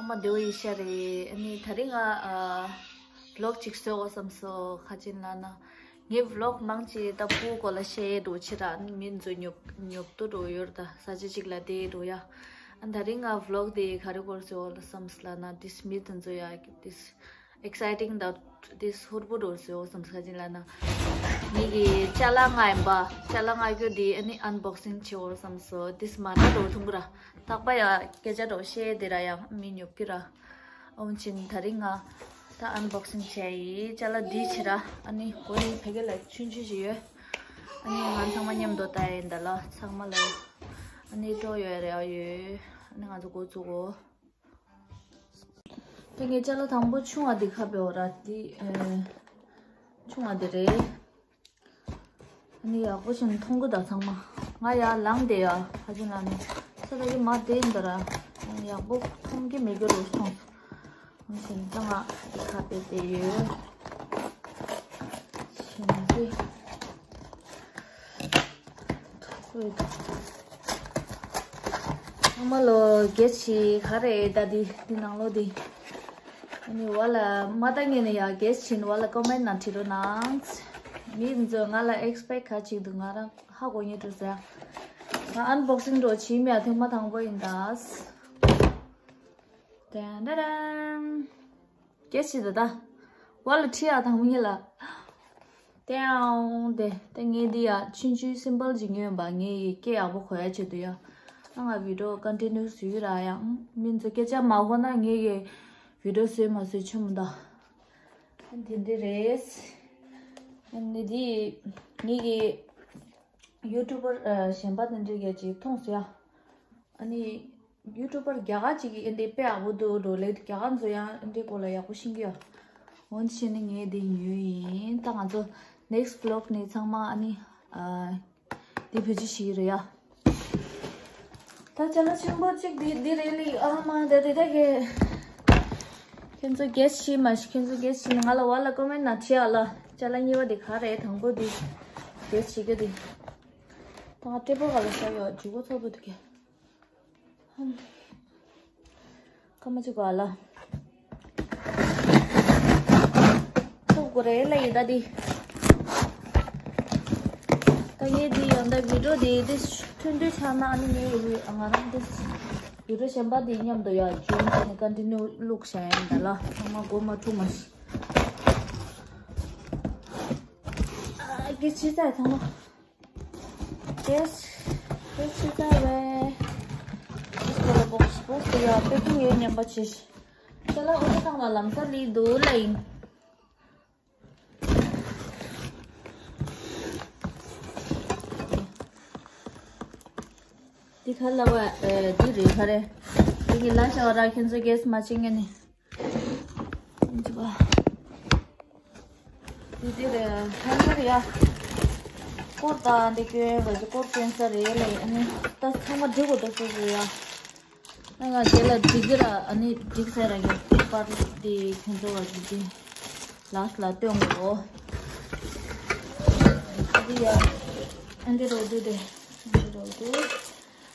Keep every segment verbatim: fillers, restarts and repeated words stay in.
མ་བདེ་བོ་ཡིན་ཤག་རེད། ཨ་ནི་ད་རིང་ང་ཨ་ཝི་ལོག་ཅིག་བཟོ་དགོས་བསམ་སོང་། ག་རེ་ཡིན་ལབ་ན། ངས་ཝི་ལོག་མང་ཆེ་ད་བུ་སྐོར་ལ་བཤད་འགྲོ་ཕྱིར་ར། ཨ་ནི་མི་ཚོ་ཉོབ་ཉོབ་ཏོ་འགྲོ་ཡོད་རེད། ད་ས་ཆ་གཅིག་ལ་བསྡད་འགྲོ་ཡ། ཨ་ནི་ད་རིང་ང་ཝི་ལོག་དེ་ག་རེ་སྐོར་བཟོ་དགོས་བསམ་སོང་ལབ་ན། ཏིས་མི་དེ་ཚོ་ཡ་ཏིས་ཨེག་སའི་ཊིང་དང་ཏིས་ཧུར་པོ་འགྲོ་བཟོ་དགོས་བསམ་སོང་། ག་རེ་ཡིན་ལབ་ན། ངེད་ཀྱི་ཅ་ལག་ལྔ་ཡིན་པ། ཅ་ལག་ལྔ་ཀྱོ་དེ་ཨ་ནི་ཨན་བོག་སིང་བྱེད་དགོས་བསམ་སོང་། ཏིས་མ་ར་འགྲོ་ཐུང་གི་ར། རྟག་པ་ཡ་སྐད་ཆ་འདྲ་བཤད་དེ་ར་ཡ་མི་ཉོབ་ཀྱི་ར། འོན་ཅིག་ད་རིང་ང་ད་ཨན་བོག་སིང་བྱས་ཡིན། ཅ་ལག་འདི་བྱེད་ར། ཨ་ནི་འོ་ནི་ཕ་གི་ལ་ཆུང་ཆུང་ཞིག་ཡོད། ཨ་ནི་ང་ཚང་མ་མཉམ་དུ་ལྟ་ཡིན་ད་ལ། ཚང་མ་ལ་ཨ་ནི་སྤྲོ་ཡོད་རེ་ཡོད། ཨ་ནི་ང་ཚོ་འགོ་བཙུགས་གོ། ད་ངས་ཅ་ལག་དང་པོ་ཆུང་བ་འདི་ཁ་བེའོ་ར། འདི་ཨེ་ཆུང་བ་འདི་རེད། ཨ་ནི་ཡག་པོ་ཞིག་མཐོང་གི་ད་ཚང་མ། ང་ཡར་ལངས་བསྡད་ཡ། ཧ་ཅང་ལ་ནི་ས་ད་གི་མ་བསྡད་འདི་ར། ཡག་པོ་མཐོང་གི་མེད་གི་རུ་མཐོང་། ཞིང་ཐང་ང་ཁ་པེ་དེ་ཡོད། ཞིང་གི་ཐུག་པའི་ཐུག་ཨ་མ་ལོ་གེ་ཆི་ག་རེ་ད་དི་དི་ནང་ལོ་དི། ཨ་ནི་བ་ལ་མ་ད་ངེ་ནི་ཡ་གེ་ཆི་ནི་བ་ལ་ཀོ་མེན་ན་བྲིས་རོགས་གནང་། མི་ཚོ་ང་ལ་ཨེག་སི་པེག་ག་ཅིག་འདུག་ང་རང་ཧ་གོ་ཉེ་འགྲོ་ཟེར། ང་ཨན་བོག་སིང་འགྲོ་བྱིས་མེད་ཐེངས་མ་དང་པོ་ཡིན་ད། ཏན་ཏན་ཏན། སྐད་ཆ་ད་ད། བ་ལ་ཁྲི་ཡ་དང་མི་ལ། ཏེའང་དེ་ཏེ་ངས་འདི་ཡ་ཆུང་ཆུང་སིམ་པལ་ཅིག་ཉོས་པ། ངས་ཡི་སྐད་ཡག་པོ་གོ་ཡ་ཆེད་དུ་ཡ། ཨ་ང་བི་ཌིའོ་ཀོན་ཊི་ནིའུ་བཟོས་ར་ཡང་མི་ཚོ་སྐད་ཆ་མ་གོ་ན་ངས་ཡི་བི་ཌིའོ་བཟོས་མ་བཟོས་ཆུ་མོ་ད། ཨ་དེ་འདི་རེད། ཨ་ནི་འདི་ངས་ཡི་ཡུ་ཊུབ་པར་གཞན་པ་དེ་འདྲས་ཀྱི་ཅིག་མཐོང་སོང་ཡ། ཨ་ནི་ཡུ་ཊུབ་པར་རྒྱ་གར་ཅིག་གིས་ཨེ་འདྲའི་དཔེ་ཡག་པོ་འདུག་འགྲོ་ལེ། རྒྱ་གར་ཚོ་ཡང་ཨེ་འདྲའི་སྐོར་ལ་ཡག་པོ་ཤེས་ཀྱི་ཡོད། འོན་ཏེ་ནི་ངས་འདི་ཉོས་ཡིན། ད་ང་ཚོ་ནེག་སི་ཊི་ཝི་ལོག་ནི་ཚང་མ་ཨ་ནི་ཨ་འདི་བེད་སྤྱོད་བྱེད་ཀྱི་རེད་ཡ། ད་ཅ་ལག་ཆེན་པོ་གཅིག་འདི་འདི་རེད་ལི། ཨ་མ་ད་དེ་ད་གེ། ཁྱེད་ཚོ་གེ་སི་ཤི་མ་ཤི། ཁྱེད་ཚོ་གེ་སི་ཤི་ན་ང་ལ་བ་ལ་ཀོ་མེན་ན་བྲིས་ཨ་ལ། ཅ་ལག་གཉིས་པ་འདི་ག་རེད། དང་པོ་འདི་གེ་སི་ཤི་གི་འདི། ད་ང་ཊེ་བལ་ག་ལ་ཤ་ཡོད་ཇུ་གོ་ཚོགས་པོ་འདུག་གེ། ཀ་མ་ཅི་ག་ལ། ཐུག་གོ་རེ་ལ་ཡི་ད་དི། ད་ངས་དི་ཡང་ད་བི་ཌིའོ་དི་དི་ཐུང་ཐུང་ཆགས་ན་ཨ་ནི་ངས་ཡི་ང་རང་དི་བི་ཌིའོ་གཞན་པ་དི་མཉམ་དུ་ཡ་ཇུམ་བྱས་ནས་ཀོན་ཊི་ནིའུ་བླུགས་བྱས་ཡིན་ད་ལ། ཚང་མ་མགོ་མ་འཁྲུག་མ་ཤི། ཨ་ཀི་ཆི་ཚ་ཚང་མ། Yes, yes, it's a way. This is the box, box, yeah, packing ཡོད་ཉམས་པ་ཆེ། ཅ་ལག་འོ་ཐང་ལ་ལམ་སང་ལི་འདུག་ལ་ཡིན། འདི་ག་ལ་བ། ཨེ། འདི་རེད་ག་རེ། འདི་གི་ལ་ཤ་བ་ར་ཁྱེད་ཚོ་གེ་སི་མ་བྱེད་ངེས་ནི། འདི་བ། འདི་འདི་རེད། ཧན་གི་རེད་ཡ། སྐོར་དང་འདི་སྐྱོན་བ་ཅི་སྐོར་སྐྱོན་ས་རེད་ལ་ཡིན། ཨ་ནི་ད་ཚང་མ་འགྲིག་གོ་ད་སོ་སོ་ཡ། ཨ་ང་དེ་ལ་འགྲིག་གི་ར། ཨ་ནི་འགྲིག་ས་ར་གི་པར་འདི་ཁྱེད་ཚོ་བ་འདི་འདི་ལགས་ལ་སྟོན་གོ། འདི་ཡ། ཨ་འདི་རོ་འདི་རེད། ཨ་འདི་རོ་འདི།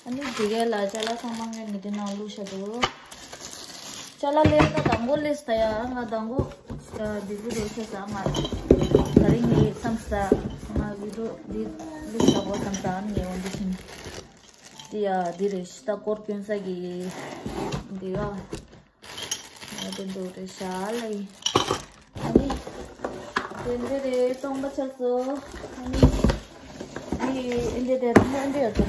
ཨ་ནི་དེ་གའི་ལ་ཅ་ལག་ཚང་མ་ངས་ངས་དེ་ནང་བླུགས་བཞག་འདུག་ཅ་ལག་ལས་ད་དང་པོ་ལས་ད་ཡ་ང་དང་པོ་ཨ་འདི་ཚོ་འགྲོ་ཤ་ཟ་ང་ད་རིང་ངའི་བསམ་ས་ང་བི་ཌིའོ་འདི་བླུགས་བཞག་གོ་བསམ་ས་ཨ་ནི་ངས་འོ་འདི་བྱིན་འདི་ཡ་འདི་རེད། ཤི་ད་སྐོར་སྐྱོན་ས་གི་འདི་ཡ་ང་དེ་འདུག་རེད་ཤ་ལ་ཡི་ཨ་ནི་དེ་འདི་རེད། སྟོང་པ་ཆགས་སོ། ཨ་ནི་འདི་ཨེ་འདི་དེ་རིང་ཨེ་འདི་ཡོད་དོ།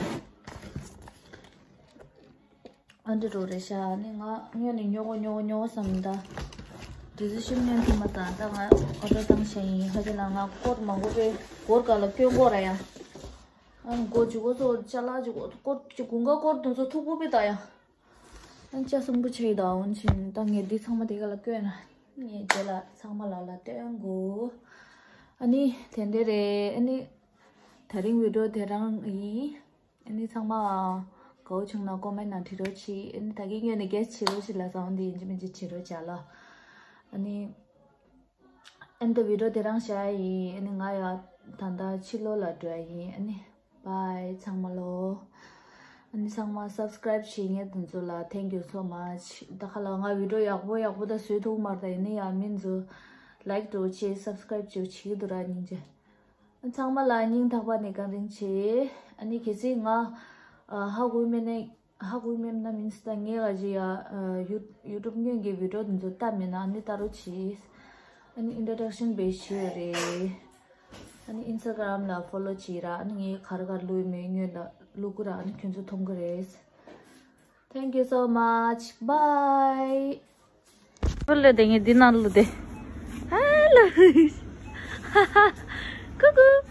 ཨ་འདྲ་རོ་རེད་ཤག་ནི་ང་སྔོན་ནས་ཉོ་གོ་ཉོ་གོ་ཉོ་གོ་བསམ་ད། དེ་ཚོ་ཤུབས་ཉན་ཐུབ་མ་སོང་། ད་ང་ཨོ་ཌར་བཏང་བྱས་ཡིན། ཧ་ཅང་ལ་ང་སྐོར་མང་པོ་པས་སྐོར་ག་ལ་སྐྱོན་སྐོར་ར་ཡ། ཨ་མགོ་ཇུ་གོ་ཚོ་ཅ་ལག་ཇུ་གོ་སྐོར་ཇུ་གུང་ག་སྐོར་དུ་ཚོ་ཐུག་པོ་པས་ད་ཡ། ཨ་ཅ་སུན་པོ་ཆེ་ཡི་ད་འོན་ཆེན་ད་ངས་འདི་ཚང་མ་དེ་ག་ལ་སྐྱོན་ན། ངས་རྗེས་ལ་ཚང་མ་ལ་ལ་སྟོན་དགོས། ཨ་ནི་དེ་འདྲ་རེད། ཨ་ནི་དེ་རིང་བི་ཌིའོ་དེ་རང་ཡིན། ཨ་ནི་ཚང་མ་གའུ་བྱུང་ན་ཀོ་མེན་ན་བྲིས་རོགས་གྱིས། ཨ་ནི་ད་གིན་ངོས་ནས་གལ་ཆེ་རོགས་ཞིག་ལ་བཟང་འདི་ཡིན་གཅིག་མིན་གཅིག་བྲིས་རོགས་བྱ་ལ། ཨ་ནི་ཨ་ནི་ད་བི་ཌིའོ་དེ་རང་བཞག་ཡིན། ཨ་ནི་ང་ཡ་ད་ལྟ་ཕྱི་ལོགས་ལ་འགྲོ་ཡ་ཡིན། ཨ་ནི་བའི་ཚང་མ་ལོ། ཨ་ནི་ཚང་མ་སབ་སི་ཀ་རའིབ་བྱེད་མཁན་དེ་ཚོ་ལ་thank you so much། ད་ཁ་ལ་ང་བི་ཌི་ཡོ་ཡག་པོ་ཡག་པོ་ད་བཟོས་ཐུབ་མ་རེད། ད་ཡིན་ན་ཡང་མི་ཚོ་ལའིཀ་འགྲོ་བྱེད་སབ་སི་ཀ་རའིབ་བྱེད་བྱེད་ཀྱི་འདུག་ར་སྙིང་རྗེ། ཚང་མ་ལ་སྙིང་ཐག་པ་ནས་བཀའ་དྲིན་ཆེ། ཨ་ནི་གལ་སྲིད་ང་ཧ་གོ་མེད་ན་ཧ་གོ་མེད་ན་མིན་ད་ངས་ག་ཅི་ཡ་ཡུ་ཡུ་ཊུབ་སྔོན་གྱི་བི་ཌི་ཡོ་དེ་ཚོ་ལྟ་མེད་ན་ཨ་ནི་ལྟ་རོགས་གྱིས། ཨ་ནི་ཨིན་ཊྲོ་ཌག་ཤན་བྱས་ཡོད་རེད། ཨ་ནི་ཨིན་སི་ཊ་གྷ་རམ་ལ་ཕོ་ལོ་བྱེད་ར། ཨ་ནི་ངས་ག་རེ་ག་རེ་བླུགས་མེད་སྔོན་ལ་བླུག་གི་ར། ཨ་ནི་ཁྱོད་ཚོ་མཐོང་གི་རེད། Thank you so much. Bye. བུ་ལ་དེ་ངས་འདི་ནང་བླུགས་ཏེ། ཧ་ལ། ཀུ་ཀུ།